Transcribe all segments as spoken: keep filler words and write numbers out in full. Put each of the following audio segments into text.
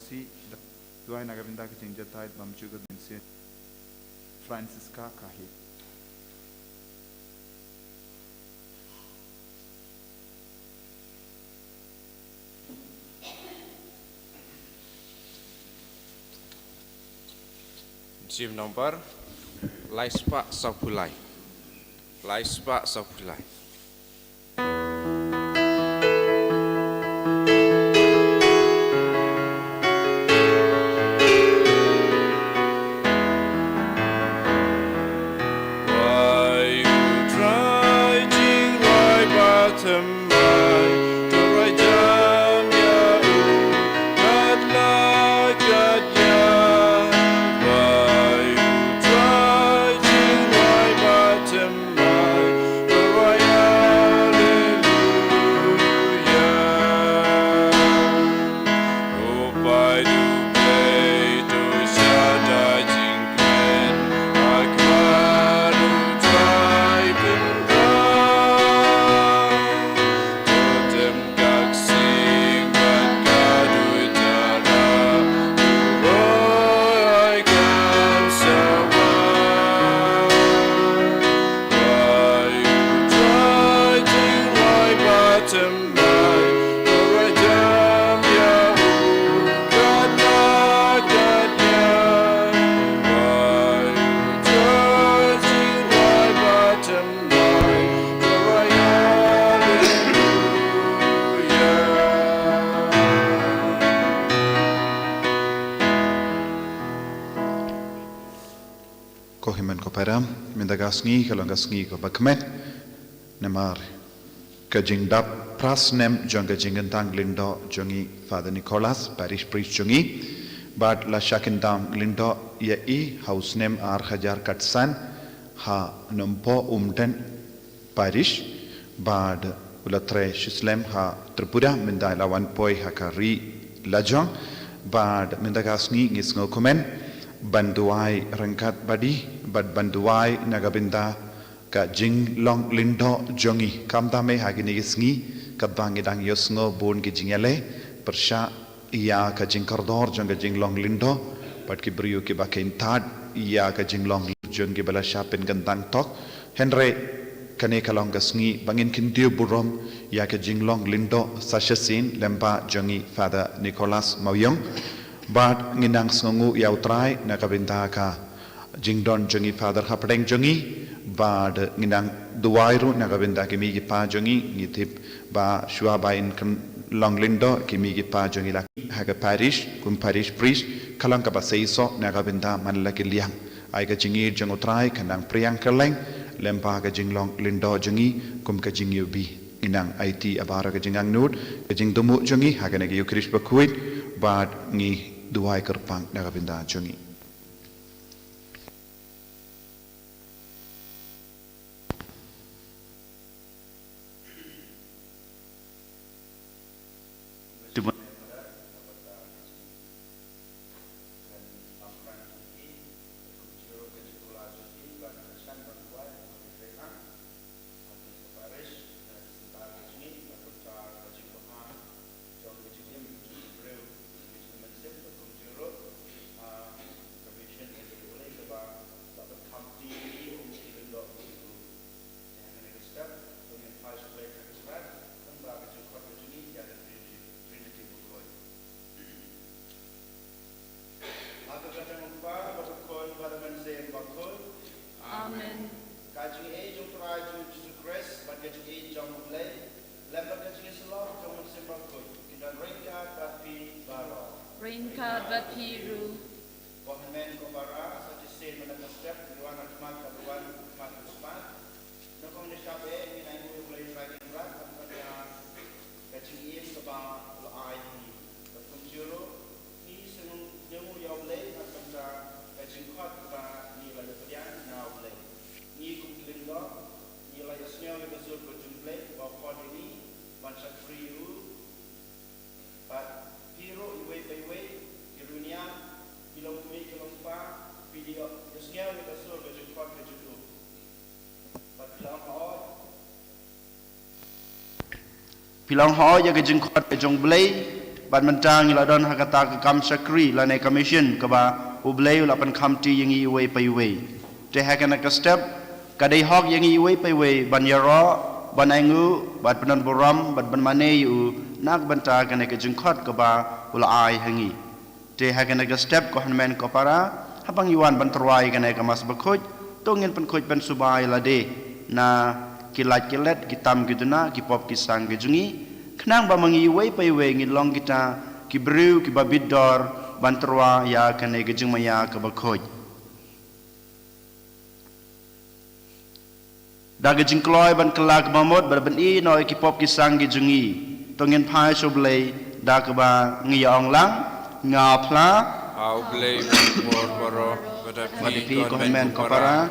Duwai na ka bynta ka jingjahthait bymjukut mynsiem Francisca Kahit. Mynsiem number lai spah sawphew lai. Lai spah sawphew lai. Ko hynmen ko para, mynta ka sngi ka long ka sngi kaba khmih, namar ka jingdap phra snem jong ka jingkyntang lyngdoh jong i Father Nicholas, parish priest jong i, bad la shah kyntang lyngdoh ïa i ha u snem ar hajar khatsan ha Nongpoh Umden parish, bad u la trei shislem ha Tripura, mynta la wan poi ha ka ri lajong, bad mynta ka sngi ngi sngewkmen ban duwai ryngkat bad i, bad ban duwai na ka bynta ka jinglong lyngdoh jong i. Khamtam eh ha kine ki sngi, katba ngi dang ïohsngew bun ki jingïaleh pyrshah ïa ka jingkordor jong ka jinglong lyngdoh, bad ki briew kiba kynthad ïa ka jinglong jong kiba la shah pynkyntang tok. Hynrei kane ka long ka sngi ba ngin kyntiew burom ïa ka jinglong lyngdoh sa shisien lyngba jong i Father Nicholas Mawïong. Bad ngin nang sngewnguh ïa u Trai na ka bynta ka jingdon jong i Father hapdeng jong i, bad ngin nang duwai ruh na ka bynta ki mei ki pa jong i. Ngi tip ba shuwa ba in kyllon lyngdoh ki mei ki pa jong i la ha ka parish, kum parish priest, ka long kaba seisoh na ka bynta man la ki liang. Ai ka jingïeit jong u Trai kan nang pyrshang kylleng lyngba ka jinglong lyngdoh jong i, kum ka jingïohi. Ngi nang aiti ha baroh ka jingangnud, ka jingthmu jong i ha kane ka Eucharist bakhuid, bad ngi duwai kyrpang na ka bynta jong i. Ha ka kyrteng u Kpa bad u Khun bad u Mynsiem Bakhuid. Amen. Ka jingïeit jong u Trai Jisu Khrist bad ka jingïeit jong U Blei, lem bad ka jingïasyllok jong u Mynsiem Bakhuid, kin don ryngkat bad phi baroh. Ryngkat bad phi ruh. Ko hynmen ko para, sa shisien mynta ka step ngi wan ha khmat ka duwan, khmat ka spah. Nyngkong nyngkong eh ngin ainguh ïa U Blei Trai Kynrad ha khmat ka jingim kaba u la ai ha ngi. Bad kumjuh ruh ngi sngewnguh ïa U Blei na ka bynta ka jingkhot kaba ngi la ïoh pdiang na U Blei. Ngi kum ki lyngdoh ngi la ïohsngew ïa ka sur ka jong U Blei ba u khot ïa ngi ban shakri ïa u. Bad phi ruh iwei pa iwei, ki riewniam, ki longkmie ki longkpa, phi dei ïoh ïohsngew ïa ka sur ka jingkhot ka jong u. Bad phi la ong hooid. Phi la ong hooid ïa ka jingkhot ka jong U Blei. Bad mynta ngi la don ha kata ka kam shakri lane ka mission kaba U Blei u la pynkhamti ïa ngi iwei pa iwei. Te ha kane ka step, ka dei hok ïa ngi iwei pa iwei ban ïaroh, ban ainguh, bad pyndonburom, bad ban mane ïa u, na ka bynta kane ka jingkhot kaba u la ai ha ngi. Te ha kane ka step ko hynmen ko para, haba ngi wan ban tyrwa ïa kane ka Mass Bakhuid, to ngin pynkhuid pynsuba ïa lade na ki lait ki let, ki tam ki duna, ki pop ki sang ki jong ngi, khnang ba ma ngi iwei pa iwei ngin long kita ki briew kiba bit dor ban tyrwa ïa kane ka jingmaïa kaba khuid. Da ka jingkloi ban kylla ka bamut bad ban ïehnoh ïa ki pop ki sang ki jong ngi, to ngin phai sha U Blei da kaba ngi ïa ong lang, nga phla ha U Blei uba bor baroh, bad ha phi ko hynmen ko para,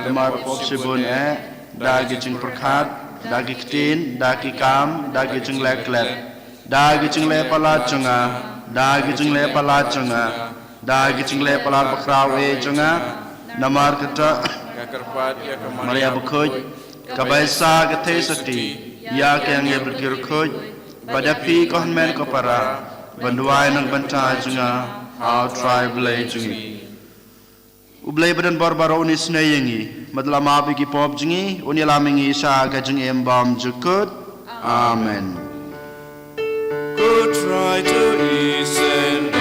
namar pop shibun eh, da ki jingpyrkhat, da ki ktien, da ki kam, da ki jingleh klet, da ki jingleh palat jong nga, da ki jingleh palat jong nga, da ki jingleh palat bakhraw eh jong nga, namar kata Maria Bakhuid, kaba ïa sa ka theisotti ïa ki angel bad ki riewkhuid, bad ïa phi ko hynmen ko para, ban duwai na ka bynta jong nga ha U Trai Blei jong ngi. U Blei badonbor baroh un isynei ïa ngi, bad un ïalam ïa ki pop jong ngi, un ïalam ïa ngi sha ka jingim bymjukut. Amen. Ko Trai to isynei.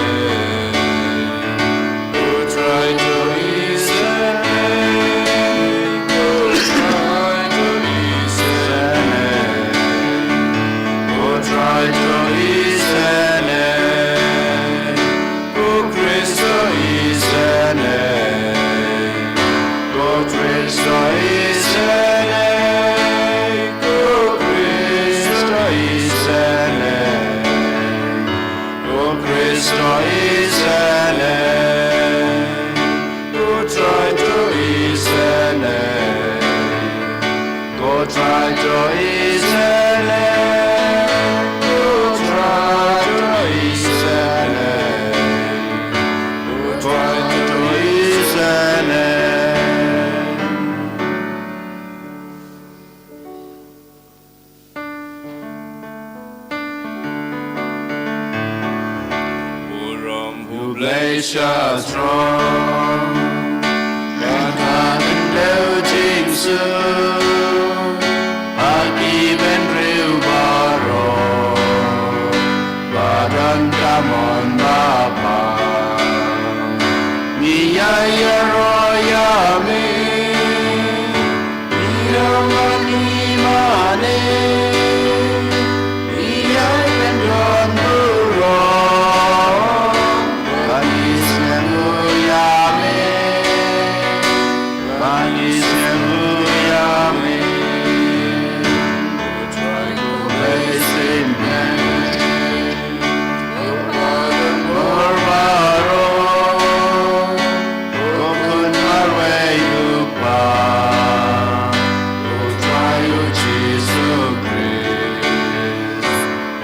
Ko Trai to isynei. Ko Trai to isynei. Ko Trai to isynei. Ko Khrist to isynei. Ko Khrist to isynei. Ko Khrist to isynei. Ko Khrist to isynei. Ko Trai to isynei. Ko Trai to isynei. Ko Trai to isynei. Ko Trai to isynei. Burom U Blei sha throne. Ka khyndew jingsuk ha ki bynriew baroh ba don ka mon ba pang. Ngi ïa ïaroh ïa me.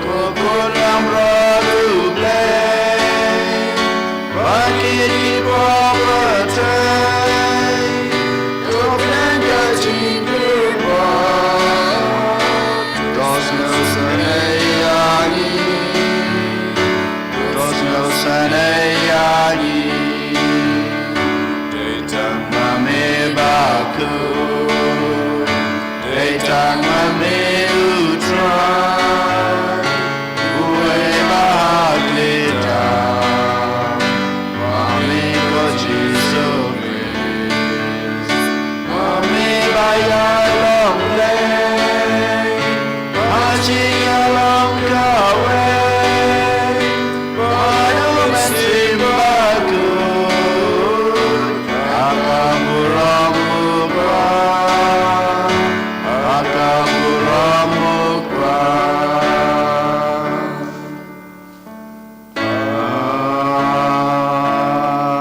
Ko khun lamro U Blei, ba kit ki pop ba tei, to kren ka jingkyrpad, to sngewsynei ïa ngi, to sngewsynei ïa ngi. Dei tang ma me bakhuid, dei tang ma me U Trai, uwei ba ha khlieh tam, ma me ko Jisu Khrist, ma me ba ïalong Blei, ha jingïalong kawei, bad U Mynsiem Bakhuid, ha ka burom U Kpa, ha ka burom U Kpa.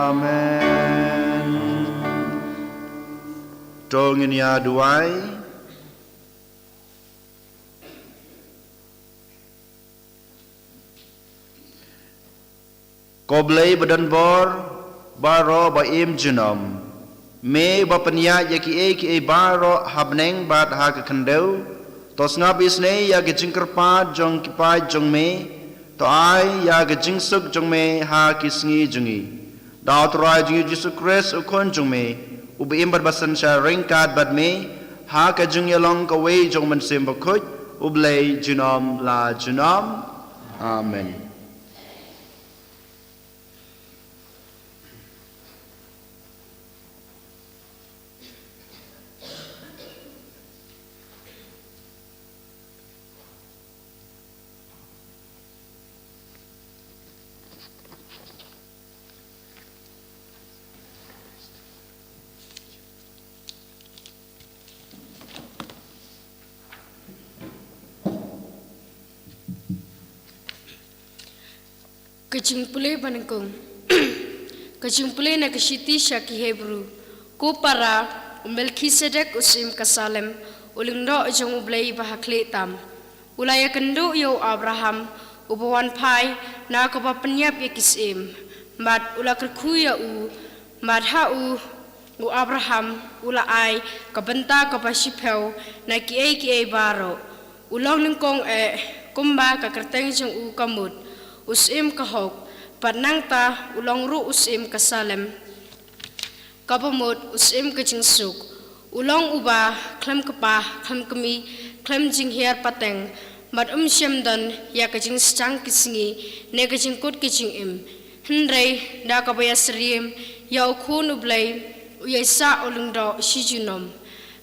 Amen. To ngin ïa duwai. Ko Blei badonbor baroh ba im junom, me ba pynïaid ïa kiei kiei baroh ha bneng bad ha ka khyndew, to sngap isynei ïa ka jingkyrpad jong ki paid jong me, To ai ïa ka jingsuk jong me ha ki sngi jong ngi. Da U Trai jong ngi Jisu Khrist U Khun jong me, uba im bad ba synshar ryngkat bad me, ha ka jingïalong kawei jong U Mynsiem Bakhuid, U Blei junom la junom. Amen. Ka jingpule banyngkong. Ka jingpule na ka shithi sha ki Hebru. Ko para, u Melkisedek u syiem ka Salem, u lyngdoh jong U Blei ba ha khlieh tam. U la ïakynduh ïa u Abraham, uba wan phai na kaba pynïap ïa ki syiem. Bad u la kyrkhu ïa u, bad ha u, u Abraham, u la ai ka bynta kaba shiphew na kiei kiei baroh. U long nyngkong eh, kumba ka kyrteng jong u ka mut, u syiem ka hok, bad nangta u long ruh u syiem ka Salem, kaba mut u syiem ka jingsuk. U long uba khlem kpa, khlem kmie, khlem jinghiar pateng, bad um shym don ïa ka jingsdang ki sngi, ne ka jingkut ki jingim. Hynrei da kaba ïasyriem ïa U Khun U Blei, u ïaisah u lyngdoh shi junom.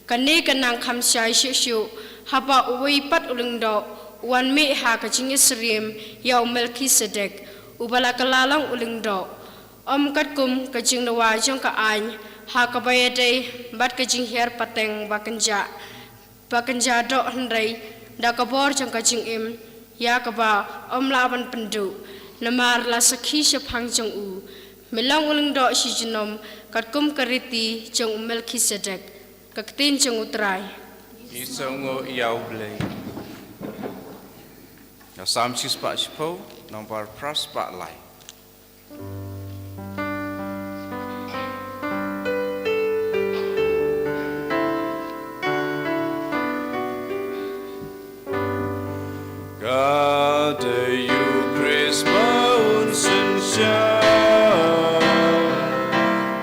Kane ka nang kham shai shuh shuh, haba uwei pat u lyngdoh u wan mih ha ka jingïasyriem ïa u Melkisedek, uba la kylla long u lyngdoh. Ym katkum ka jingdawa jong ka aiñ, ha kaba ïadei bad ka jinghiar pateng ba kynjah, ba kynjah doh, hynrei da ka bor jong ka jingim, ïa kaba ym lah ban pynduh. Namar la sakhi shaphang jong u, me long u lyngdoh shi junom, katkum ka riti jong u Melkisedek. Ka ktien jong U Trai. Ngi sngewnguh ïa U Blei. Ïa Salm shispah shiphew, nombar phra spah lai. Ka dei U Khrist ba un synshar,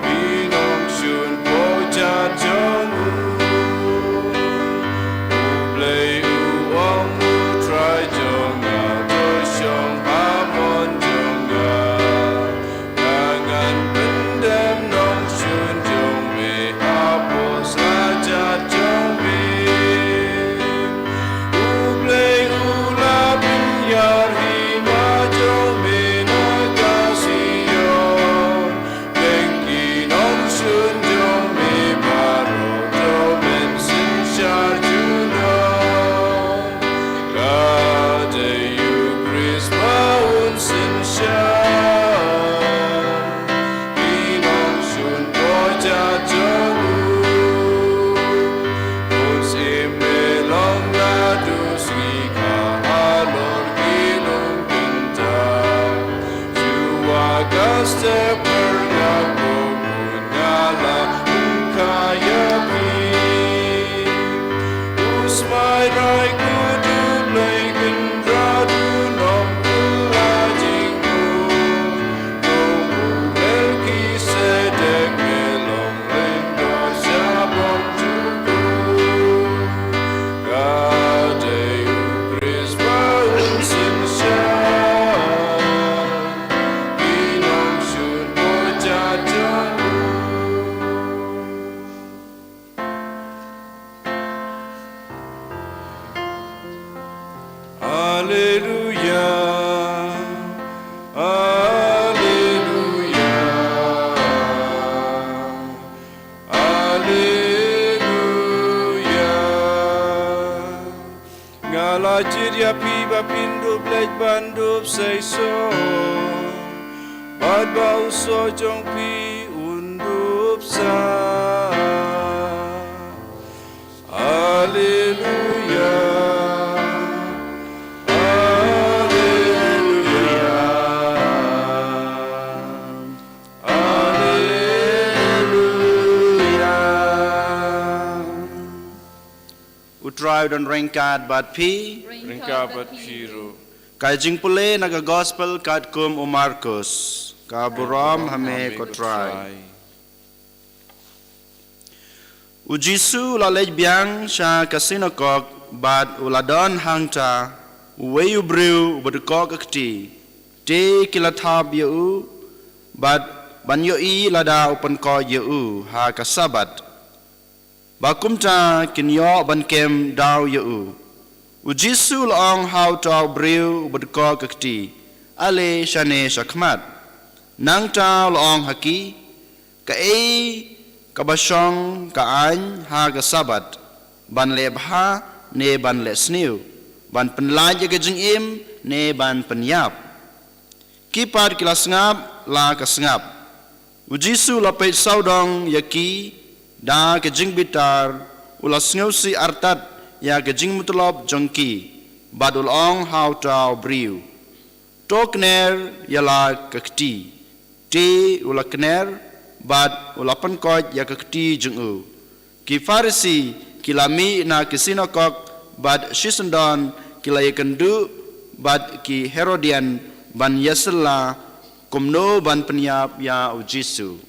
i nongshun pyrshah jong u. U Blei u ong, U Trai jong nga, to shong ha mon jong nga. Ngan pyndem nongshun jong me ha pdeng slajat jong me. U Blei u la pynïar hima jong me na ka Zion. Teng ki nongshun jong me baroh to men synshar junom. Ka dei U Khrist ba un synshar, i nongshun pyrshah jong u. Bun siem me long naduh sngi ka halor ki longkynta. Shuwa ka step kyrngap, ko bun nga la kha ïa phi. U Smai Raikut U Blei Kynrad u nongkylla jingmut. Kum u Melkisedek me long lyngdoh shaphang jong u. Ka dei U Khrist ba un synshar, i nongshun pyrshah jong u. Alleluia, alleluia, alleluia. Nga la jied ïa phi ba phin dup leit ban dup seisoh, bad ba u soh jong phi un dup sah. Alleluia, alleluia, alleluia. U Trai u don ryngkat bad phi. Ryngkat bad phi ruh. Ka jingpule na ka Gospel katkum u Markus. Ka burom ha me ko Trai. U Jisu u la leit biang sha ka sinagog bad u la don hangta uwei u briew uba dkoh ka kti. Te ki la thap ïa u bad ban ïohi lada u pynkoit ïa u ha ka Sabbath. Ba kumta kin ïoh ban kem daw ïa u. U Jisu u la ong ha uta u briew uba dkoh ka kti, ale shane shakhmat. Nangta u la ong ha ki, kaei kaba shong ka aiñ ha ka Sabbath, ban leh bha ne ban leh sniew, ban pynlait ïa ka jingim ne ban pynïap? Ki pat ki la sngap la ka sngap. U Jisu u la peit sawdong ïa ki da ka jingbitar, u la sngewsih artat ïa ka jingmutlob jong ki, bad u la ong ha uta u briew, to kner ïa la ka kti. Te u la kner bad u la pynkoit ïa ka kti jong u. Ki Pharisi ki la mih na ki sinagog bad shisyndon ki la ïakynduh bad ki Herodian ban ïasylla kumno ban pynïap ïa u Jisu.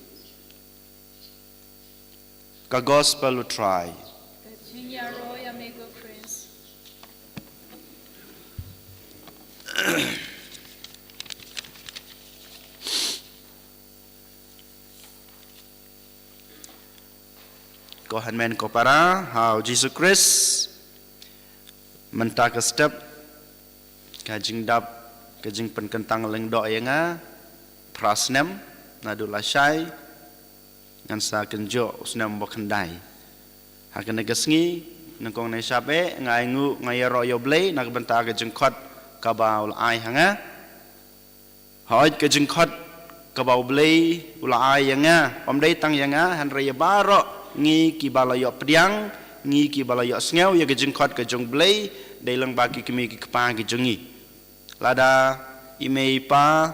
Ka Gospel u Trai. Ka jingïaroh ïa me ko Khrist. Ko hynmen ko para ha u Jisu Khrist, mynta ka step ka jingdap ka jingpynkyntang lyngdoh ïa nga phra snem, naduh lashai ngan sa kynjoh u snem ba khyndai. Ha kane ka sngi, nyngkong ne shap eh, nga ainguh, nga ïaroh ïa u Blei na ka bynta ka jingkhot kaba u la ai ha nga. Hooid, ka jingkhot kaba u Blei u la ai ïa nga, ym dei tang ïa nga, hynrei ïa baroh ngi kiba la ïoh pdiang, ngi kiba la ïoh sngew ïa ka jingkhot ka jong u Blei, dei lyngba ki kmie ki kpa ki jong ngi. Lada i mei i pa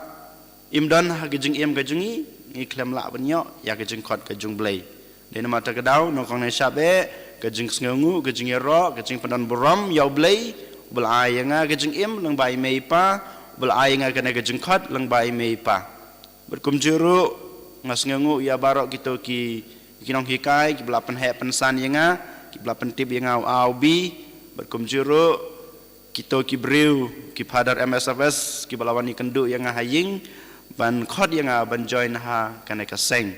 im don ha ka jingim ka jong ngi, ngi khlem lah ban ïoh ïa ka jingkhot ka jong u Blei. Dei namar kata ka daw, nyngkong ne shap eh, ka jingsngewnguh, ka jingïaroh, ka jingpyndonburom ïa u Blei uba la ai ïa nga ka jingim lyngba i mei i pa, uba la ai ïa nga kane ka jingkhot lyngba i mei i pa. Bad kumjuh ruh nga sngewnguh ïa baroh kito ki, ki nonghikai kiba la pynheh pynsan ïa nga, kiba la pyntip ïa nga u A u B. Bad kumjuh ruh kito ki briew, ki Father M S F S kiba la wan ïakynduh ïa nga ha ïing ban khot ïa nga ban join ha kane ka seng.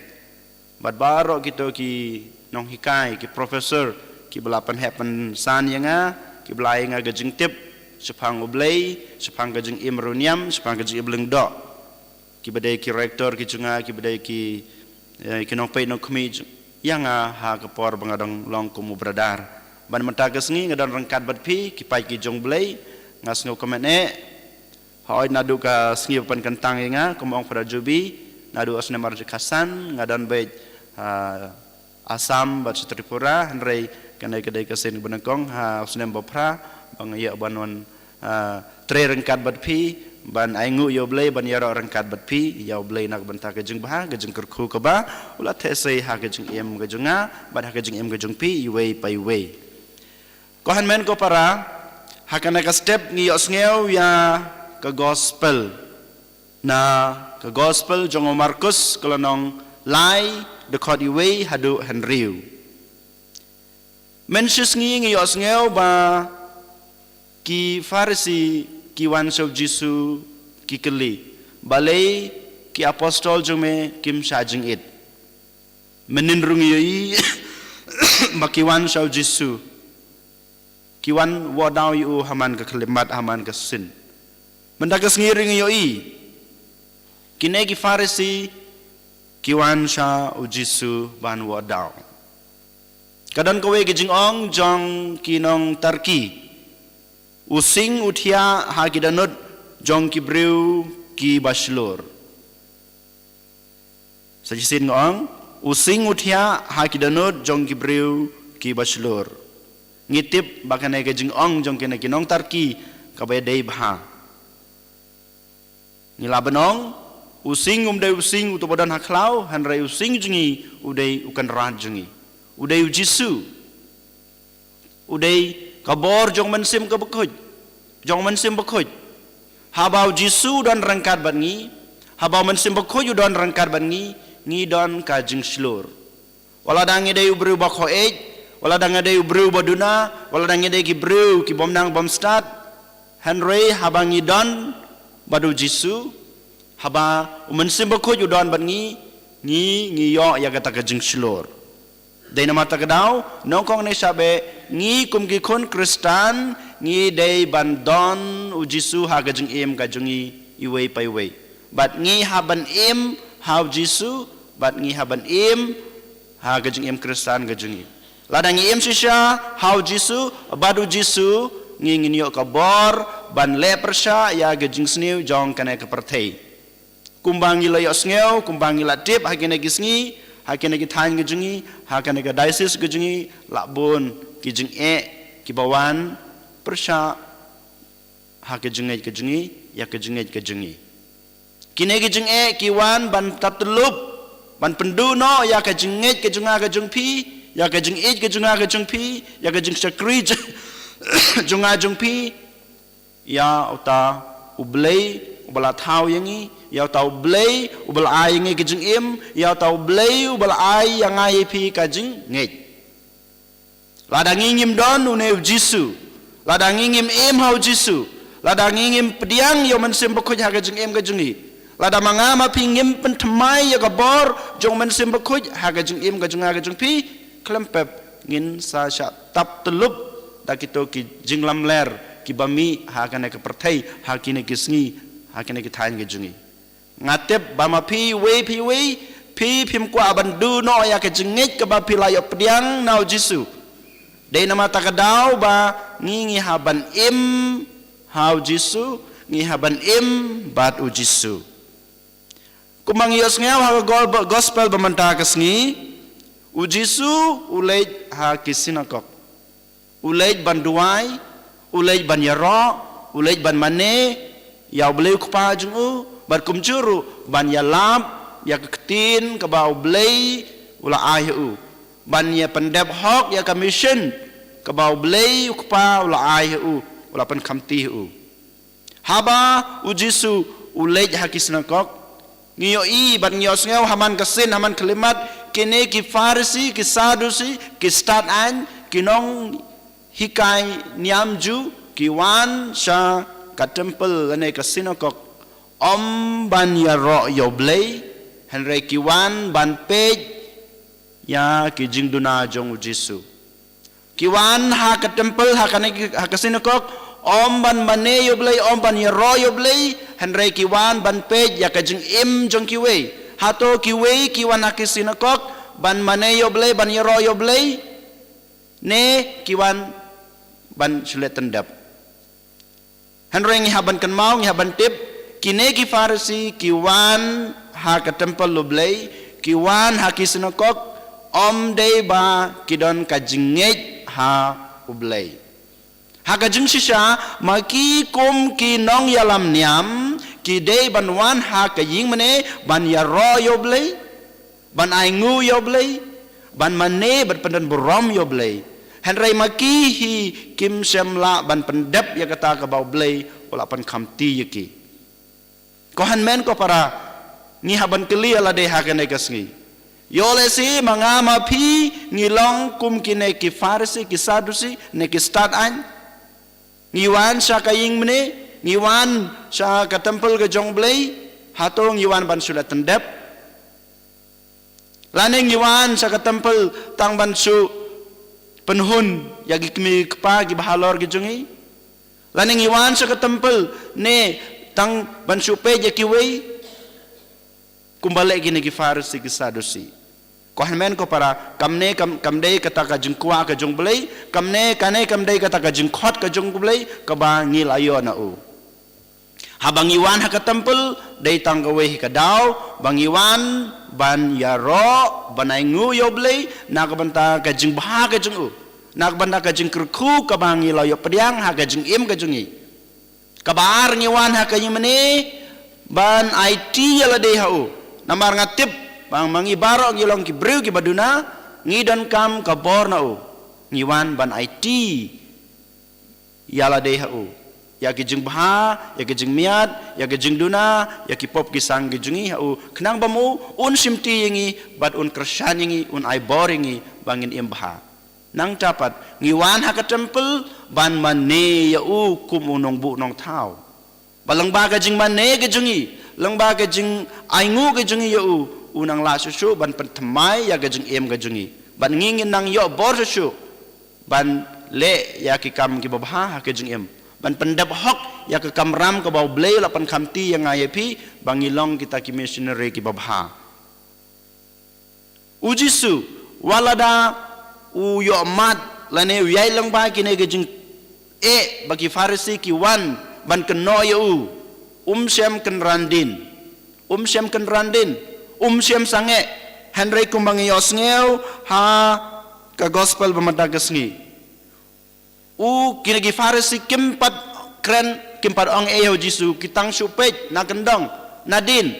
Bad baroh kito ki nonghikai, ki professor kiba la pynheh pynsan ïa nga, kiba la ai ïa nga ka jingtip shaphang u Blei, shaphang ka jingim riewniam, shaphang ka jingim lyngdoh. Kiba dei ki rector ki jong nga, kiba dei ki, eh, ki nongpeit nongkhmih jong, ïa nga ha ka por ba nga dang long kum u brother. Bad mynta ka sngi nga don ryngkat bad phi, ki paid ki jong u Blei, nga sngewkmen eh. Hooid, naduh ka sngi ba pynkyntang ïa nga, kum ong Father Juby, naduh u snem arhajar khatsan, nga don beit, ah, Assam bad sha Tripura, hynrei kane ka dei ka sien ba nyngkong ha u snem ba phra ba nga ïoh ban wan, ah, trei ryngkat bad phi, ban ainguh ïa u Blei, ban ïaroh ryngkat bad phi ïa u Blei na ka bynta ka jingbha, ka jingkyrkhu kaba u la theh sei ha ka jingim ka jong nga bad ha ka jingim ka jong phi iwei pa iwei. Ko hynmen ko para, ha kane ka step ngi ïohsngew ïa ka gospel. Na ka gospel jong u Markus ka lynnong lai, dkhot iwei haduh hynriew. Mynshisngi ngi ïohsngew ba ki Pharisi ki wan sha u Jisu ki kylli, balei ki apostol jong me kim shah jingit? Mynhynnin ruh ngi ïohi ba ki wan sha u Jisu, ki wan wad daw ïa u ha man ka khyllipmat, ha man ka sien. Mynta ka sngi ruh ngi ïohi kine ki Pharisi ki wan sha u Jisu ban wad daw. Ka don kawei ka jingong jong ki nong Tarki, u sing u thiah ha ki dohnud jong ki briew kiba shlur. Sa shisien nga ong, u sing u thiah ha ki dohnud jong ki briew kiba shlur. Ngi tip ba kane ka jingong jong kine ki nong Tarki kaba dei bha. Ngi lah ban ong, u sing um dei u sing uto ba don ha khlaw, hynrei u sing jong ngi u dei u Kynrad jong ngi, u dei u Jisu. U dei ka bor jong u Mynsiem ka Bakhuid, jong u Mynsiem Bakhuid. Haba u Jisu u don ryngkat bad ngi, haba u Mynsiem Bakhuid u don ryngkat bad ngi, ngi don ka jingshlur. Wat lada ngi dei u briew ba khohei, wat lada ngi dei u briew ba duna, wat lada ngi dei ki briew ki bym nang bym stad, hynrei haba ngi don bad u Jisu, haba u Mynsiem Bakhuid u don bad ngi, ngi, ngi ïoh ïa kata ka jingshlur. Dei namar kata ka daw, nyngkong ne shah beh, ngi kum ki khun Khristan, ngi dei ban don u Jisu ha ka jingim ka jong ngi iwei pa iwei. Bad ngi hap ban im ha u Jisu, bad ngi hap ban im ha ka jingim Khristan ka jong ngi. Lada ngi im shisha ha u Jisu, bad u Jisu, ngi, ngin ïoh ka bor ban leh pyrshah ïa ka jingsniew jong kane ka pyrthei. Kumba ngi la ïohsngew, kumba ngi la tip ha kine ki sngi, ha kine ki thaiñ ka jong ngi, ha kane ka diocese ka jong ngi, la bun ki jingeh kiba wan pyrshah ha ka jingngeit ka jong ngi, ïa ka jingngeit ka jong ngi. Kine ki jingeh ki wan ban tap tyllup, ban pynduh noh ïa ka jingngeit ka jong nga ka jong phi, ïa ka jingïeit ka jong nga ka jong phi, ïa ka jingshakri jong nga jong phi. Ïa uta U Blei uba la thaw ïa ngi, ïa uta U Blei uba la ai ïa ngi ka jingim, ïa uta U Blei uba la ai ïa nga ïa phi ka jingngeit. Lada ngi ngim don une u Jisu, lada ngi ngim im ha u Jisu, lada ngi ngim pdiang ïa u Mynsiem Bakhuid ha ka jingim ka jong ngi, lada ma nga ma phi ngim pynthymmai ïa ka bor jong u Mynsiem Bakhuid ha ka jingim ka jong nga ka jong phi, khlem pep ngin sa shah tap tyllup da kito ki jinglamler kiba mih ha kane ka pyrthei, ha kine ki sngi, ha kine ki thaiñ ka jong ngi. Nga tip ba ma phi iwei pa iwei, phi phim kwah ban duh noh ïa ka jingngeit kaba phi la ïoh pdiang na u Jisu. Dei namar kata ka daw ba ngi, ngi hap ban im ha u Jisu, ngi hap ban im bad u Jisu. Kumba ngi ïohsngew ha ka gol-, gospel ba mynta ka sngi, u Jisu u leit ha ki sinakok. U leit ban duwai, u leit ban ïaroh, u leit ban mane ïa U Blei U Kpa jong u, bad kumjuh ruh ban ïalap ïa ka ktien kaba U Blei u la ai ha u, ban ïa pyndep hok ïa ka mission kaba U Blei U Kpa u la ai ha u, u la pynkhamti ha u. Haba u Jisu u leit ha ki sinakok, ngi ïohi bad ngi ïohsngew ha man ka sien, ha man ka khyllipmat, kine ki Pharisi, ki Sadusi, ki stad aiñ, ki nonghikai niam Jiw, ki wan sha ka temple lane ka sinakok, ym ban ïaroh ïa U Blei, hynrei ki wan ban peit ïa ki jingduna jong u Jisu. Ki wan ha ka temple, ha kane ki, ha ka sinakok, ym ban mane ïa U Blei, ym ban ïaroh ïa U Blei, hynrei ki wan ban peit ïa ka jingim jong kiwei. Hato kiwei ki wan ha ki sinakok ban mane ïa U Blei, ban ïaroh ïa U Blei, ne ki wan ban shu leit pyndep? Hynrei ngi hap ban kynmaw, ngi hap ban tip, kine ki Pharisi ki wan ha ka temple U Blei, ki wan ha ki sinakok, ym dei ba ki don ka jingngeit ha U Blei. Ha ka jingshisha, ma ki kum ki nongïalam niam, ki dei ban wan ha ka ïingmane ban ïaroh ïa U Blei, ban ainguh ïa U Blei, ban mane bad pyndonburom ïa U Blei. Hynrei ma ki hi kim shym lah ban pyndep ïa kata kaba U Blei u la pynkhamti ïa ki. Ko hynmen ko para, ngi hap ban kylli ïa lade ha kane ka sngi. Ïoh lehse ma nga ma phi ngi long kum kine ki Pharisi, ki Sadusi, ne ki stad aiñ. Ngi wan sha ka ïingmane, ngi wan sha ka temple ka jong U Blei, hato ngi wan ban shu leit pyndep? Lane ngi wan sha ka temple tang ban shu pynhun ïa ki kmie kpa kiba halor ki jong ngi? Lane ngi wan sha ka temple ne tang ban shu peit ïa kiwei? Kumba leh kine ki Pharisi, ki Sadusi. Ko hynmen ko para, kamne kam, kam dei kata ka jingkwah ka jong U Blei, kamne, kane kam dei kata ka jingkhot ka jong U Blei kaba ngi la ïoh na u. Haba ngi wan ha ka temple, dei tang kawei ka daw ba ngi wan ban ïaroh, ban ainguh ïa U Blei na ka bynta ka jingbha ka jong u, na ka bynta ka jingkyrkhu kaba ngi la ïoh pdiang ha ka jingim ka jong ngi. Kaba ar, ngi wan ha ka ïingmane ban aiti ïa lade ha u. Namar nga tip ba ma ngi baroh ngi long ki briew kiba duna, ngi donkam ka bor na u. Ngi wan ban aiti ïa lade ha u. Ïa ki jingbha, ïa ki jingmiat, ïa ki jingduna, ïa ki pop ki sang ki jong ngi ha u, khnang ba mo un shimti ïa ngi, bad un kyrshan ïa ngi, un ai bor ïa ngi ba ngin im bha. Nangta pat ngi wan ha ka temple ban mane ïa u kum u nongbuh nongthaw. Ba lyngba ka jingmane ka jong ngi, lyngba ka jingainguh ka jong ngi ïa u, u nang lah shuh shuh ban pynthymmai ïa ka jingim ka jong ngi. Bad ngi ngin nang ïoh bor shuh shuh ban leh ïa ki kam kiba bha ha ka jingim, ban pyndep hok ïa ka kamram kaba U Blei u la pynkhamti ïa nga ïa phi, ba ngi long kita ki missionary kiba bha. U Jisu, wat lada u ïohmad lane u ïaid lyngba kine ki jingeh ba ki Pharisi ki wan ban kynnoh ïa u, um shym kynran dien. Um shym kynran dien. Um shym sangeh. Hynrei kumba ngi ïohsngew ha ka gospel ba mynta ka sngi, u, kine ki Pharisi kim pat kren, kim pat ong ei ha u Jisu, ki tang shu peit na kyndong, na dien.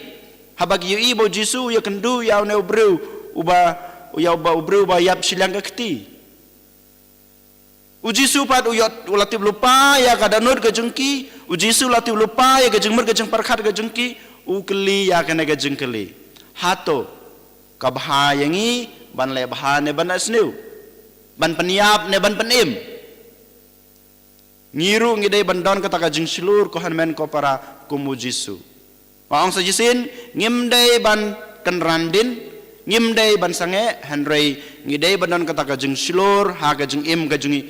Haba ki ïohi ba u Jisu u ïakynduh ïa une u briew uba, ïa uba, u briew uba ïap shiliang ka kti. U Jisu pat u ïoh, u la tip lypa ïa ka dohnud ka jong ki, u Jisu u la tip lypa ïa ka jingmut ka jingpyrkhat ka jong ki, u kylli ïa kane ka jingkylli. Hato ka bha ïa ngi ban leh bha ne ban leh sniew? Ban pynïap ne ban pynim? Ngi ruh ngi dei ban don kata ka jingshlur, ko hynmen ko para, kum u Jisu. Nga ong sa shisien, ngim dei ban kynran dien, ngim dei ban sangeh, hynrei ngi dei ban don kata ka jingshlur ha ka jingim ka jong ngi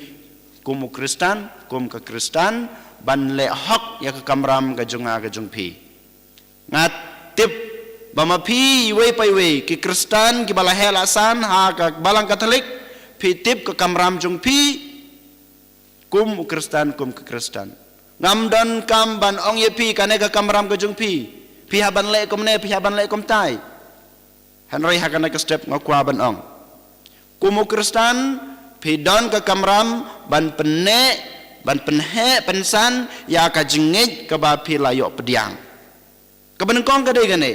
kum u Khristan, kum ka Khristan, ban leh hok ïa ka kamram ka jong nga ka jong phi. Nga tip ba ma phi iwei pa iwei ki Khristan kiba la heh la san ha ka Balang Katholik, phi tip ka kamram jong phi kum u Khristan, kum ka Khristan. Ngam donkam ban ong ïa phi kane ka kamram ka jong phi, phi hap ban leh kumne, phi hap ban leh kumtai. Hynrei ha kane ka step nga kwah ban ong, kum u Khristan, phi don ka kamram ban pynneh, ban pynheh pynsan ïa ka jingngeit kaba phi la ïoh pdiang. Kaba nyngkong ka dei kane,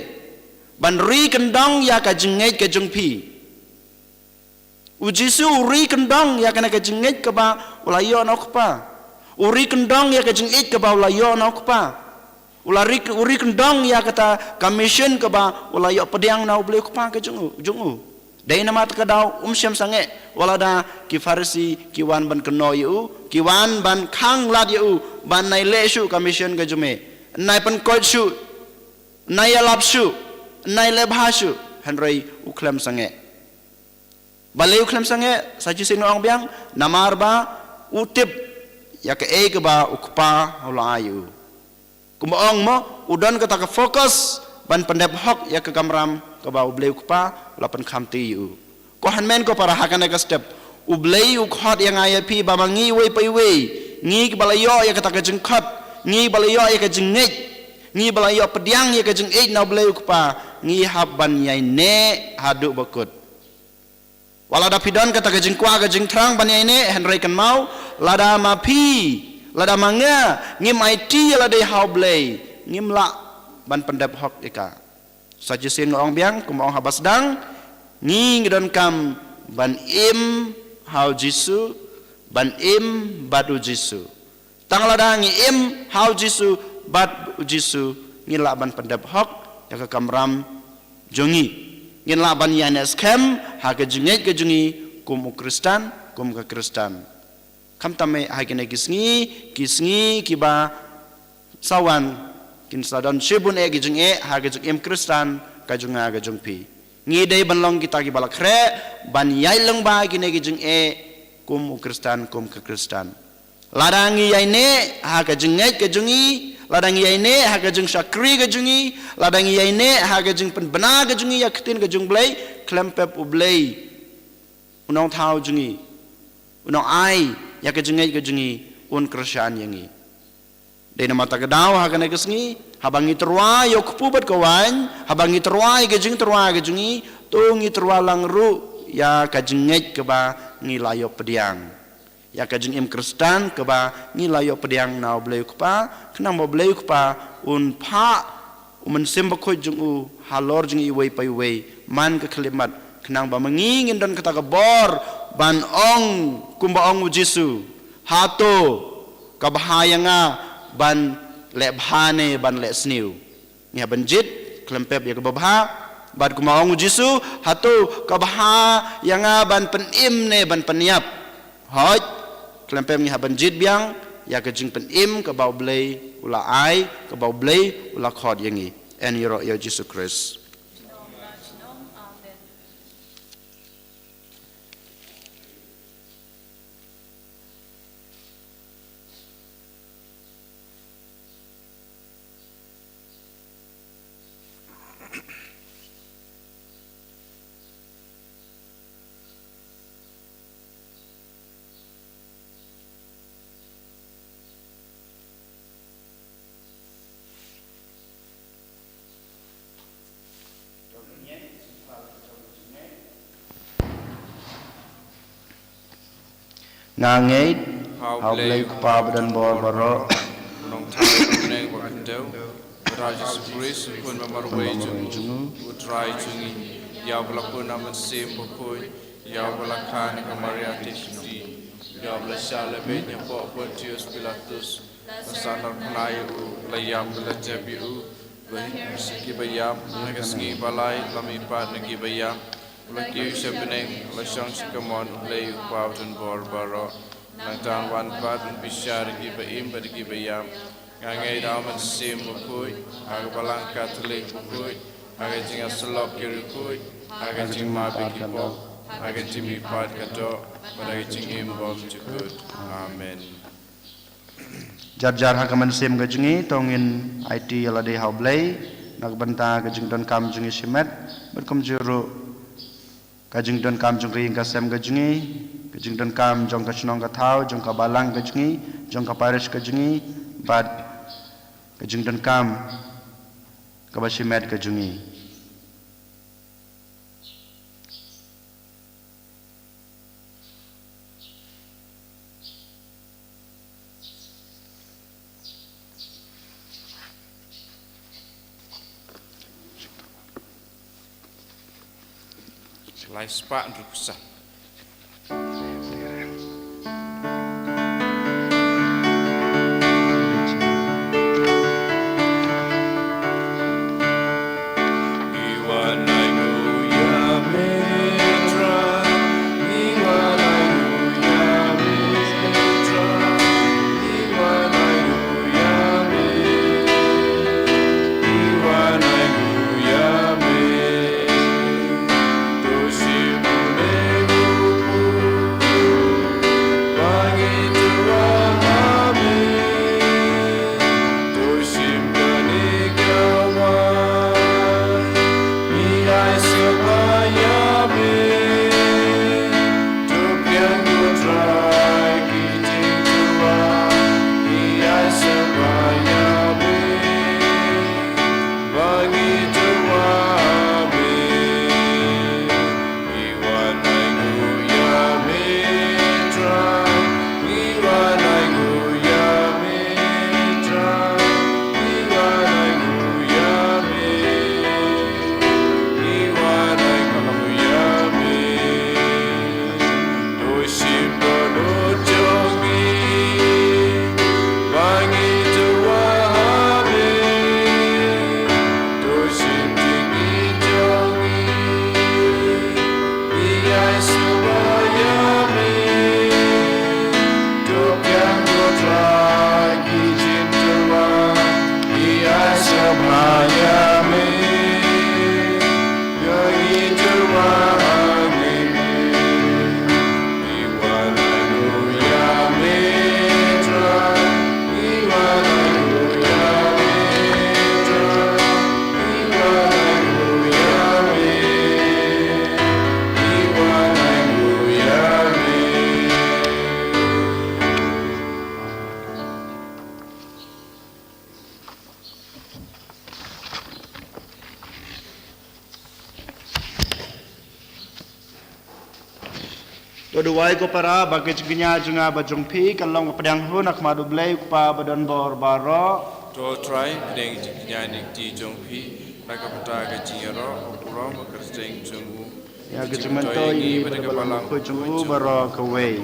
ban ri kyndong ïa ka jingngeit ka jong phi. U Jisu u ri kyndong ïa kane ka jingngeit kaba u la ïoh na u Kpa. U ri kyndong ïa ka jingngeit kaba u la ïoh na u Kpa. U la ri, u ri kyndong ïa kata ka mission kaba u la ïoh pdiang na U Blei u Kpa ka jong u, jong u. Dei namar kata ka daw um shym sangeh, wat lada ki Pharisi ki wan ban kynnoh ïa u, ki wan ban khang lad ïa u, ban nai leh shuh ka mission ka jong me, nai pynkoit shuh, nai ïalap shuh, nai leh bha shuh, hynrei u khlem sangeh. Balei u khlem sangeh? Sa shisien nga ong biang, namar ba u tip ïa kaei kaba u Kpa u la ai ïa u. Kumba ong mo, u don kata ka focus ban pyndep hok ïa ka kamram kaba U Blei u Kpa u la pynkhamti ïa u. Ko hynmen ko para, ha kane ka step, U Blei u khot ïa nga ïa phi ba ma ngi iwei pa iwei, ngi kiba la ïoh ïa kata ka jingkhot, ngi ba la ïoh ïa ka jingngeit, ngi ba la ïoh pdiang ïa ka jingngeit na U Blei u Kpa, ngi hap ban ïaineh haduh ba kut. Wat lada phi don kata ka jingkwah ka jingthrang ban ïaineh, hynrei kynmaw, lada ma phi, lada ma nga ngim aiti ïa lade ha U Blei, ngim lah ban pyndep hok ïa ka. Sa shisien nga ong biang, kumba ong haba sdang, ngi ngi donkam ban im ha u Jisu, ban im bad u Jisu. Tang lada ngi im ha u Jisu bad u Jisu, ngin lah ban pyndep hok ïa ka kamram jong ngi. Ngin lah ban ïaineh skhem ha ka jingngeit ka jong ngi kum u Khristan, kum ka Khristan. Khamtam eh ha kine ki sngi, ki sngi kiba sa wan, kin sa don shibun eh ki jingeh ha ka jingim Khristan ka jong nga ka jong phi. Ngi dei ban long kita kiba la khreh ban ïaid lyngba kine ki jingeh kum u Khristan, kum ka Khristan. Lada ngi ïaineh ha ka jingngeit ka jong ngi, lada ngi ïaineh ha ka jingshakri ka jong ngi, lada ngi ïaineh ha ka jingpynbna ka jong ngi ïa ka ktien ka jong U Blei, khlem pep U Blei, u nongthaw jong ngi, u nongai ïa ka jingngeit ka jong ngi, un kyrshan ïa ngi. Dei namar kata ka daw ha kane ka sngi, haba ngi tyrwa ïa u kpu bad ka waiñ, haba ngi tyrwa ïa ka jingtyrwa ka jong ngi, to ngi tyrwa lang ruh ïa ka jingngeit kaba ngi la ïoh pdiang, ïa ka jingim Khristan kaba ngi la ïoh pdiang na U Blei u Kpa, khnang ba U Blei u Kpa un phah u Mynsiem Bakhuid jong u halor jong ngi iwei pa iwei man ka khyllipmat, khnang ba ma ngi ngin don kata ka bor ban ong kumba ong u Jisu, hato ka bha ïa nga ban leh bha ne ban leh sniew. Ngi hap ban jied, khlem pep ïa kaba bha. Bad kumba ong u Jisu, hato ka bha ïa nga ban pynim ne ban pynïap? Hooid, khlem pep ngi hap ban jied biang ïa ka jingpynim kaba U Blei u la ai, kaba U Blei u la khot ïa ngi. Yn ïaroh ïa u Jisu Khrist. Nga ngeit ha U Blei Kpa badonbor baroh, Nongthaw bneng bad khyndew, bad ha U Jisu Khrist, U Khun ba marwei jong U, U Trai jong ngi, ïa uba la pun na U Mynsiem Bakhuid, ïa uba la kha na ka Maria Theisotti, ïa uba la shah lehbeiñ hapoh Pontius Pilatus, la sah narphna ïa u, la ïap, la jep ïa u, la hiar sha ki baïap, ha ka sngi ba lai la mihpat na ki baïap, la kiew sha bneng, la shong sha kamon U Blei U Kpa badonbor baroh. Nangta un wan pat un bishar ïa ki ba im bad ïa ki ba ïap. Nga ngeit ha U Mynsiem Bakhuid, ha ka Balang Katholik bakhuid, ha ka jingïasyllok ki riewkhuid, ha ka jingmap ïa ki pop, ha ka jingmihpat ka doh, bad ha ka jingim bymjukut. Amen. Jar jar ha ka mynsiem ka jong ngi, to ngin aiti ïa lade ha U Blei na ka bynta ka jingdonkam jong ngi shimet, bad kumjuh ruh ka jingdonkam jong ka ïing ka sem ka jong ngi, ka jingdonkam jong ka shnong ka thaw, jong ka balang ka jong ngi, jong ka parish ka jong ngi, bad ka jingdonkam kaba shimet ka jong ngi. Lai spah hynriewphew san. To duwai ko para, ba ka jingkñia jong nga bad jong phi kan long ka pdiang hun ha khmat U Blei U Kpa badonbor baroh. To Trai, pdiang jingkñia ne kti jong phi na ka bynta ka jingïaroh, ka burom bad ka kyrteng jong u. Ïa ka jingmyntoi ïa ngi bad ka Balang Bakhuid jong u baroh kawei.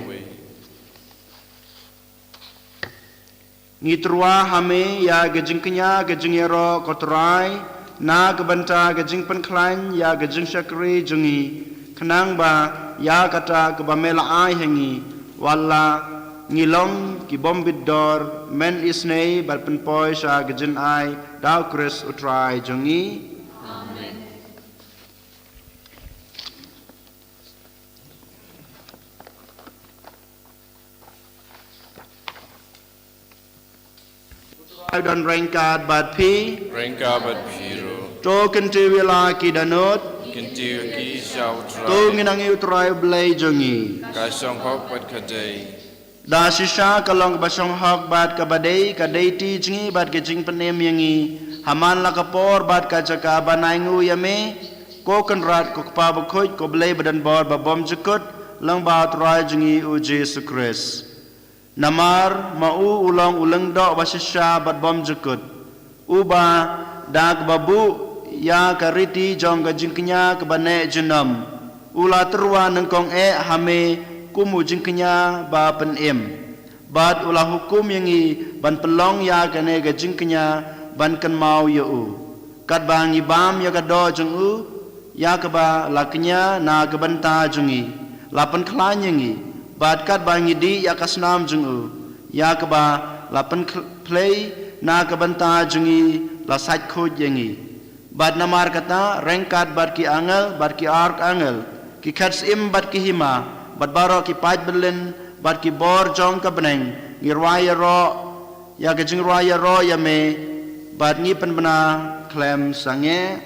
Ngi tyrwa ha me ïa ka jingkñia ka jingïaroh ko Trai, na ka bynta ka jingpynkhlaiñ ïa ka jingshakri jong ngi, khnang ba ïa kata kaba me la ai ha ngi, wat la ngi long ki bym bit dor, men isynei bad pynpoi sha ka jingai da u Khrist u Trai jong ngi. Amen. Ai don ryngkat bad phi. Ryngkat bad phi ruh. To kyntiew ïa la ki dohnud. Kyntiew ki sha u Trai. To ngin nang ïa u Trai U Blei jong ngi. Ka shong hok bad ka dei. Da shisha ka long kaba shong hok bad kaba dei, ka dei ti jong ngi bad ka jingpynim ïa ngi ha man la ka por bad ka jaka ban ai nguh ïa me, ko Kynrad, ko Kpa bakhuid, ko Blei badonbor babymjukut, lyngba u Trai jong ngi u Jisu Khrist. Namar ma u u long u lyngdoh bashisha bad bymjukut, uba da kaba buh ïa ka riti jong ka jingkñia kaba neh junom, u la tyrwa nyngkong eh ha me kum u jingkñia ba pynim, bad u la hukum ïa ngi ban pynlong ïa kane ka jingkñia ban kynmaw ïa u. Katba ngi bam ïa ka doh jong u, ïa kaba la kñia na ka bynta jong ngi, la pynkhlaiñ ïa ngi, bad katba ngi dih ïa ka snam jong u, ïa kaba la pynkhlaiñ na ka bynta jong ngi, la sait khuid ïa ngi. Bad namar kata, ryngkat bad ki angel, bad ki arkangel, ki khet syiem bad ki hima, bad baroh ki paid byllien, bad ki bor jong ka bneng, ngi rwai ïaroh ïa ka jingrwai ïaroh ïa me, bad ngi pynbna khlem sangeh.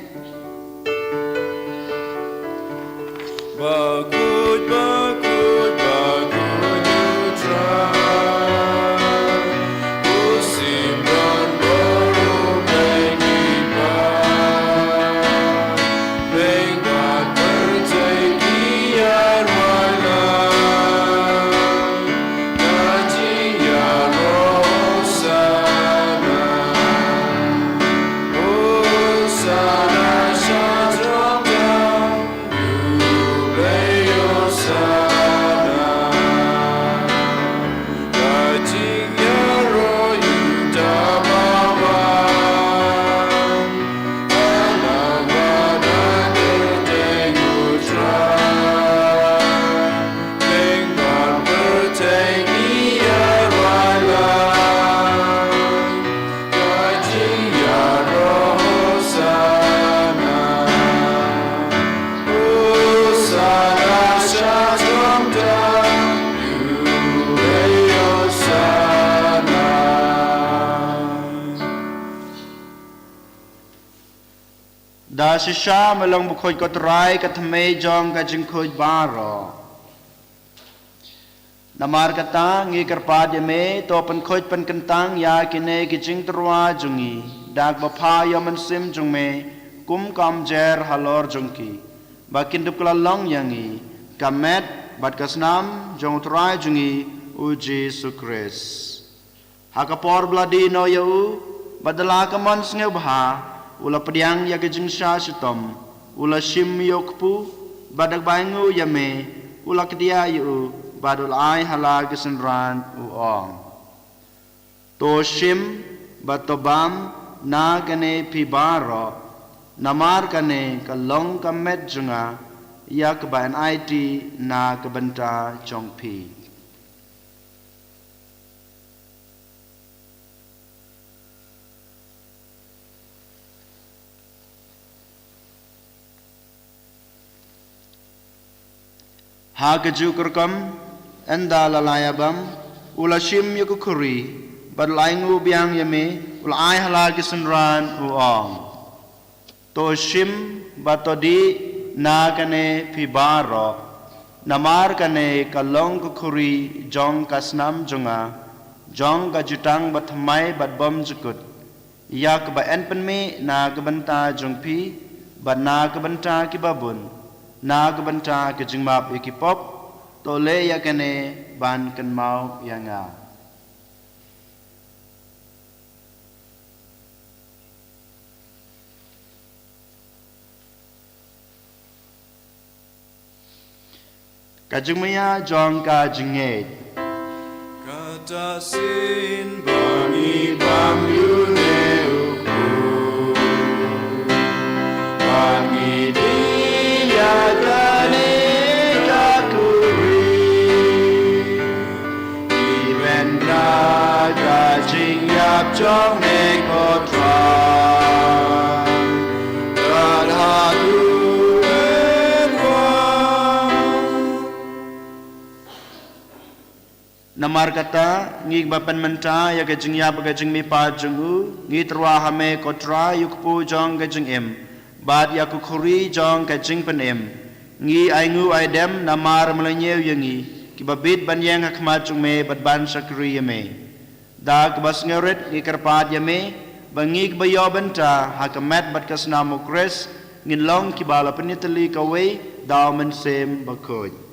Bakhuid, bakhuid, bakhuid u Trai, u Siem don bor, u Blei ngi ba. Bad pyrthei ki ïarwai lang, ka jingïaroh Hosana. Hosana sha jrong jong u Blei, Hosana. Ka jingïaroh ïa uta uba wan ha la ka bynta u Trai. Bad pyrthei ki ïarwai lang, ka jingïaroh Hosana. Hosana sha jrong jong u Blei, Hosana. Da shisha me long bakhuid ko Trai, ka thymmei jong ka jingkhuid baroh. Namar kata ngi kyrpad ïa me, to pynkhuid pynkyntang ïa kine ki jingtyrwa jong ngi da kaba phah ïa u Mynsiem jong me, kum ka umjer halor jong ki, ba kin dup kylla long ïa ngi ka met bad ka snam jong u Trai jong ngi u Jisu Khrist. Ha ka por ba la die noh ïa u, bad da la ka mon sngewbha, u la pdiang ïa ka jingshah shitom, u la shim ïa u kpu, bad da kaba ainguh ïa me, u la kdiah ïa u, bad u la ai ha la ki synran, u ong: To shim bad to bam na kane phi baroh, namar kane ka long ka met jong nga, ïa kaba yn aiti na ka bynta jong phi. Ha kajuh ka rukom, ynda la la ïabam, u la shim ïa ka khuri, bad u la ainguh biang ïa me, u la ai ha la ki synran, u ong: To shim bad to dih na kane phi baroh, namar kane ka long ka khuri jong ka snam jong nga, jong ka jutang bathymmai bad bymjukut, ïa kaba yn pynmih na ka bynta jong phi, bad na ka bynta kiba bun, na ka bynta ka jingmap ïa ki pop. To leh ïa kane ban kynmaw ïa nga. Ka jingmaïa jong ka jingngeit. Ka Sa shisien ba ngi bam ïa une u khun, ba ngi die ïa kane ka khuri, ki bynta ka jingïap jong me ko Trai. Kat haduh. Namar kata, ngi ba pynmynta ïa ka jingïap ka jingmihpat jong u, ngi tyrwa ha me ko Trai ïa u kpu jong ka jingim, bad ïa ka khuri jong ka jingpynim. Ngi ainguh aidem namar me la ñiew ïa ngi, kiba bit ban ïeng ha khmat jong me bad ban shakri ïa me. Da kaba sngewrit ngi kyrpad ïa me, ba ngi kiba ïoh bynta ha ka met bad ka snam u Khrist, ngin long kiba la pynïatylli kawei da u Mynsiem Bakhuid.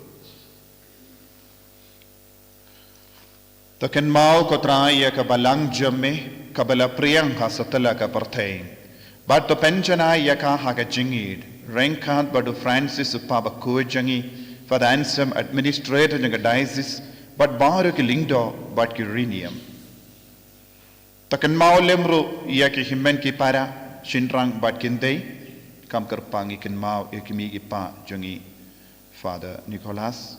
To kynmaw ko Trai ïa ka balang jong me, kaba la pdiang ha satlak ka pyrthei. Bad to pynjanai ïa ka ha ka jingïeid, ryngkat bad u Francis u Papa Bakhuid jong ngi, Father Anselm administrator jong ka diocese, bad baroh ki lyngdoh, bad ki riewniam. To kynmaw lem ruh ïa ki hynmen ki para, shynrang bad kynthei, kum kyrpang ngi kynmaw ïa ki kmie ki kpa jong ngi, Father Nicholas.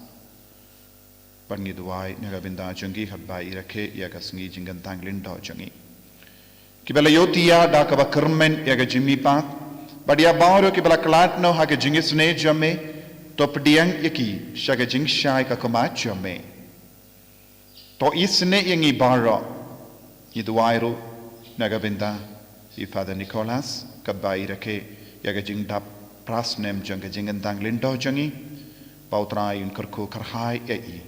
Bad ngi duwai na ka bynta jong ki, haba ïa rakhe ïa ka sngi jingkyntang lyngdoh jong ngi. Kiba la ïohthiah da kaba kyrmen ïa ka jingmihpat, bad ïa baroh kiba la khlad noh ha ka jingisynei jong me, to pdiang ïa ki sha ka jingshai ka khmat jong me. To isynei ïa ngi baroh, ngi duwai ruh na ka bynta i Father Nicholas, kaba ïa rakhe ïa ka jingdap phra snem jong ka jingkyntang lyngdoh jong ngi, ba u Trai un kyrkhu kyrhai ïa i.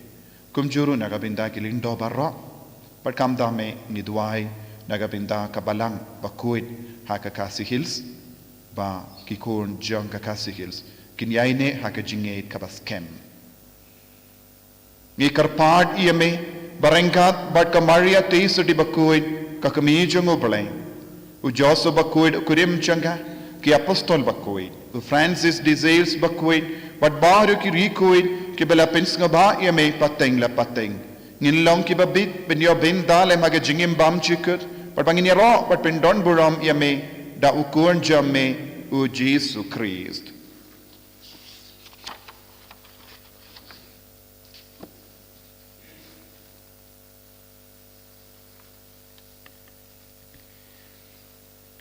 Kumjuh ruh na ka bynta ki lyngdoh baroh, bad kumta me ngi duwai na ka bynta ka balang bakhuid ha ka Khasi Hills, ba ki khun jong ka Khasi Hills kin ïaineh ha ka jingïeid kaba skhem. Ngi kyrpad ïa me, ba ryngkat bad ka Maria Theisotti bakhuid, ka kmie jong u Blei, u Joseph bakhuid u kurim jong ka, ki apostol bakhuid, u Francis de Sales bakhuid, bad baroh ki riewkhuid kiba la pynsngewbha ïa me pateng la pateng, ngin long kiba bit ban ïoh bynta lem ha ka jingim bymjukut, bad ba ngin ïaroh bad pyndonburom ïa me da u Khun jong me, u Jisu Khrist.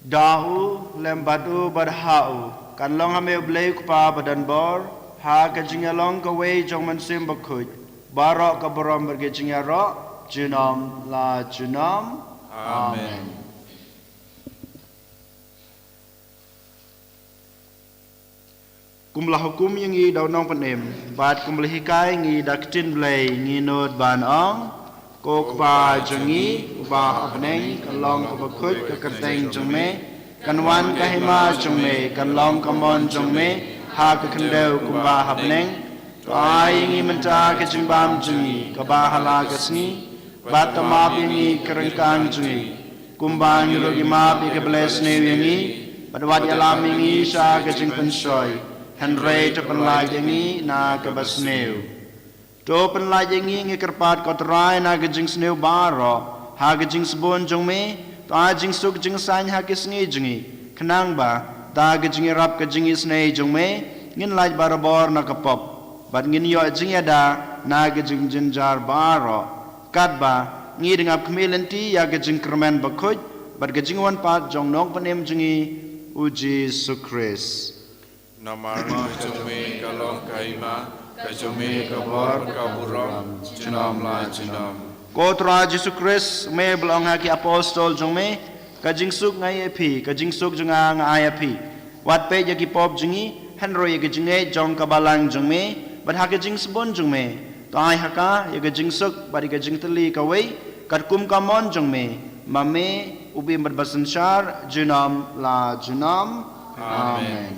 Da u, lem bad u, bad ha u, kan long ha me u Blei u Kpa badonbor, ha ka jingïalong kawei jong u Mynsiem Bakhuid, baroh ka burom bad ka jingïaroh, junom la junom. Amen. Amen. Kum la hukum ïa ngi da u Nongpynim, bad kum la hikai ïa ngi da ka ktien Blei, ngi nud ban ong: Ko Kpa jong ngi, uba ha bneng, kan long kaba khuid ka kyrteng jong me, kan wan ka hima jong me, kan long ka mon jong me, ha ka khyndew kumba ha bneng. To ai ïa ngi mynta ka jingbam jong ngi, kaba ha la ka sngi, bad to map ïa ngi ka ryngkang jong ngi, kumba ngi ruh ngi map ïa kiba la sniew ïa ngi, bad wat ïalam ïa ngi sha ka jingpynshoi, hynrei to pynlait ïa ngi na kaba sniew. To pynlait ïa ngi, ngi kyrpad ko Trai, na ka jingsniew baroh, ha ka jingsbun jong me, to ai jingsuk jingsaiñ ha ki sngi jong ngi, khnang ba da ka jingïarap ka jingisynei jong me, ngin lait barabor na ka pop, bad ngin ïoh jingïada na ka jingjynjar baroh. Katba ngi dang ap khmih lynti ïa ka jingkyrmen bakhuid bad ka jingwan pat jong u Nongpynim jong ngi, u Jisu Khrist. Namar ka jong me ka long ka hima, ka jong me ka bor, ka burom, junom la junom. Ko Trai Jisu Khrist, me ba la ong ha ki apostol jong me: Ka jingsuk nga ai ïa phi, ka jingsuk jong nga nga ai ïa phi. Wat peit ïa ki pop jong ngi, hynrei ïa ka jingngeit jong ka balang jong me, bad ha ka jingsbun jong me, to ai ha ka ïa ka jingsuk bad ïa ka jingtylli kawei, katkum ka mon jong me, ma me, u bym bad basynshar, junom la junom. Amen. Amen.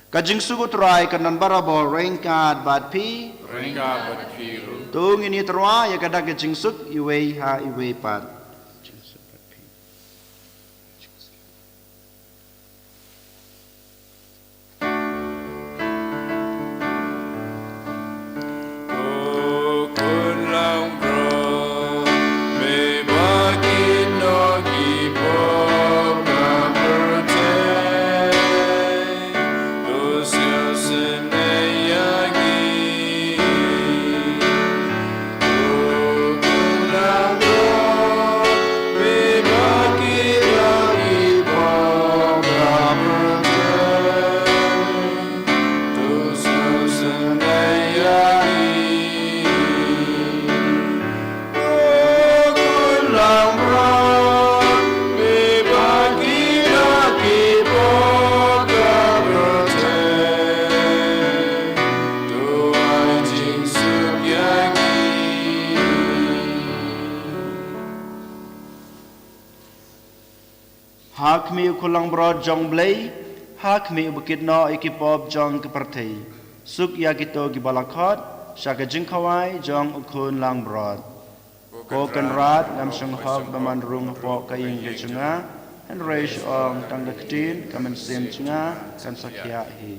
Ka jingsuk u Trai kan don barabor ryngkat bad phi. Ryngkat bad phi ruh. To ngin ïatyrwa ïa ka dak ka jingsuk iwei ha iwei pat. Khmih u khun langbrot jong U Blei, ha khmih uba kit noh ïa ki pop jong ka pyrthei. Suk ïa kito kiba la khot sha ka jingkhawai jong u khun langbrot. Ko Kynrad, ngam shong hok ba men rung hapoh ka ïing ka jong nga, hynrei shu ong tang ka ktien, ka mynsiem jong nga kan sa khiah hi.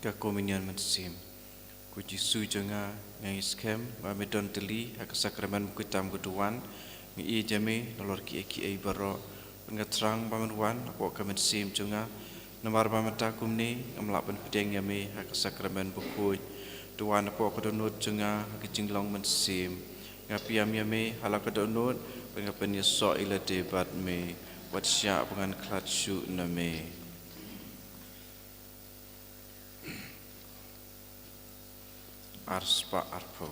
Ka Komunion Mynsiem. Ko Jisu jong nga, nga ngeit skhem ba me don tylli ha ka sakramen bakhuid tam ka duwan. Nga ïeit ïa me nalor kiei kiei baroh. Nga thrang ba men wan hapoh ka mynsiem jong nga. Namar ba mynta kumne ngam lah ban pdiang ïa me ha ka sakramen bakhuid. To wan hapoh ka dohnud jong nga ha ka jinglong mynsiem. Nga pdiang ïa me ha la ka dohnud, ba nga pynïasoh ïa lade bad me. Wat shah ba ngan khlad shuh na me. Arspah arphew.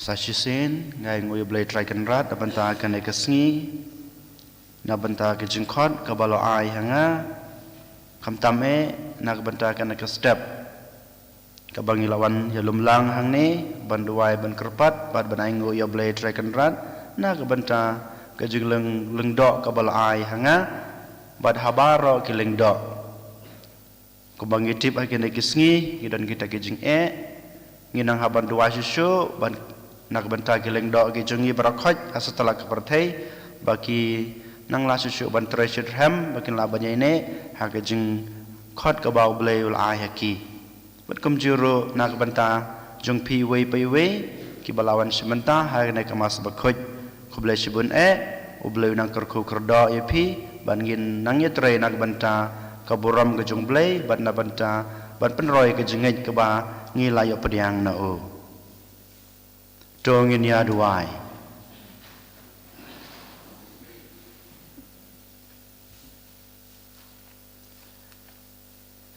Sa shisien, nga ai nguh ïa U Blei Trai Kynrad, na bynta kane ka sngi, na bynta ka jingkhot, kaba la ai ha nga, khamtam eh, na ka bynta kane ka step. Kaba ngi la wan ïalum lang hangne, ban duwai ban kyrpad, bad ban ai nguh ïa U Blei Trai Kynrad, na ka bynta ka jingleng, lyngdoh kaba la ai ha nga, bad ha baroh ki lyngdoh. Kumba ngi tip ha kine ki sngi, ngi don kita ki jingeh, ngi nang hap ban duwai shuh shuh, ban na ka bynta ki lyngdoh ki jong ngi baroh khoit, ha satlak ka pyrthei, ba ki nang lah shuh shuh ban trei shitrhem, ba kin lah ban ïaineh, ha ka jingkhot kaba U Blei u la ai ha ki. Bad kumjuh ruh na ka bynta jong phi iwei pa iwei, kiba la wan shim bynta ha kane ka Mass bakhuid. Khublei shibun eh, U Blei u nang kyrkhu kyrdoh ïa phi, ban ngin nang ïatrei na ka bynta ka burom ka jong U Blei, bad na bynta ban pynroi ka jingngeit kaba ngi la ïoh pdiang na u. To ngin ïa duwai.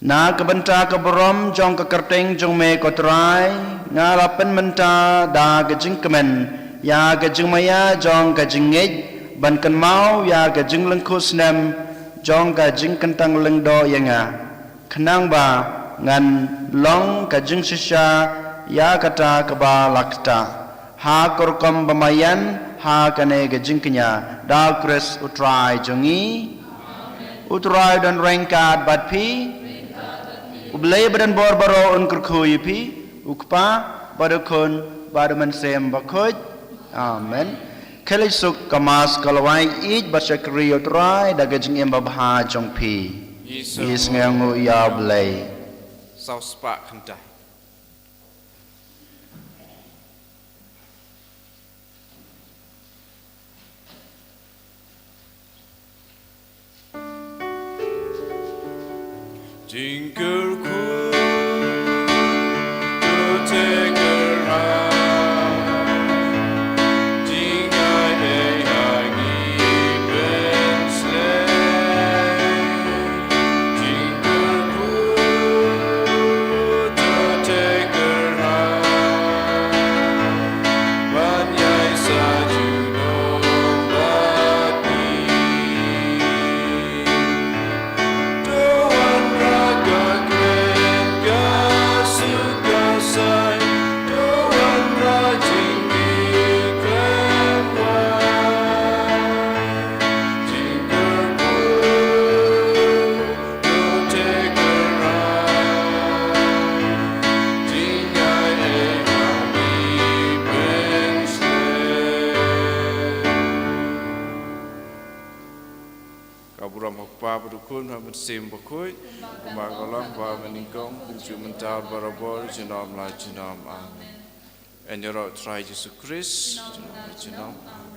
Na ka bynta ka burom jong ka kyrteng jong me ko Trai, nga la pynmynta da ka jingkmen ïa ka jingmaïa jong ka jingngeit, ban kynmaw ïa ka jinglyngkhuh snem jong ka jingkyntang lyngdoh ïa nga, khnang ba ngan long ka jingshisha ïa kata kaba la ktah, ha ka rukom ba maïan ha kane ka jingkñia, da U Khrist U Trai jong ngi. U Trai u don ryngkat bad phi. U Blei ba don bor baroh un kyrkhu ïa phi, U Kpa, bad U Khun, bad U Mynsiem Bakhuid. Amen. Khie leit suk, ka Mass ka la wai, ïeit bad shakri ïa U Trai da ka jingim babha jong phi. Ngi sngewnguh ïa U Blei. Saw spah khyndai. Jingkyrkhu, to take a ride. Jingai ei ha ngi pynsleh. Jingkyrkhu, to take a ride. Ban ïai sa junom bad ngi. To wanrah ka kmen ka suk ka saiñ, to wanrah jingkit khlem wai. Jingkyrkhu, to take a ride. Jingai ei ha ngi pynsleh. Ka burom ha U Kpa bad U Khun bad U Mynsiem Bakhuid, kumba ka long ha kaba mynnyngkong, kumjuh mynta, barabor, junom la junom. Amen. Yn ïaroh Trai Jisu Khrist, junom la junom. Amen.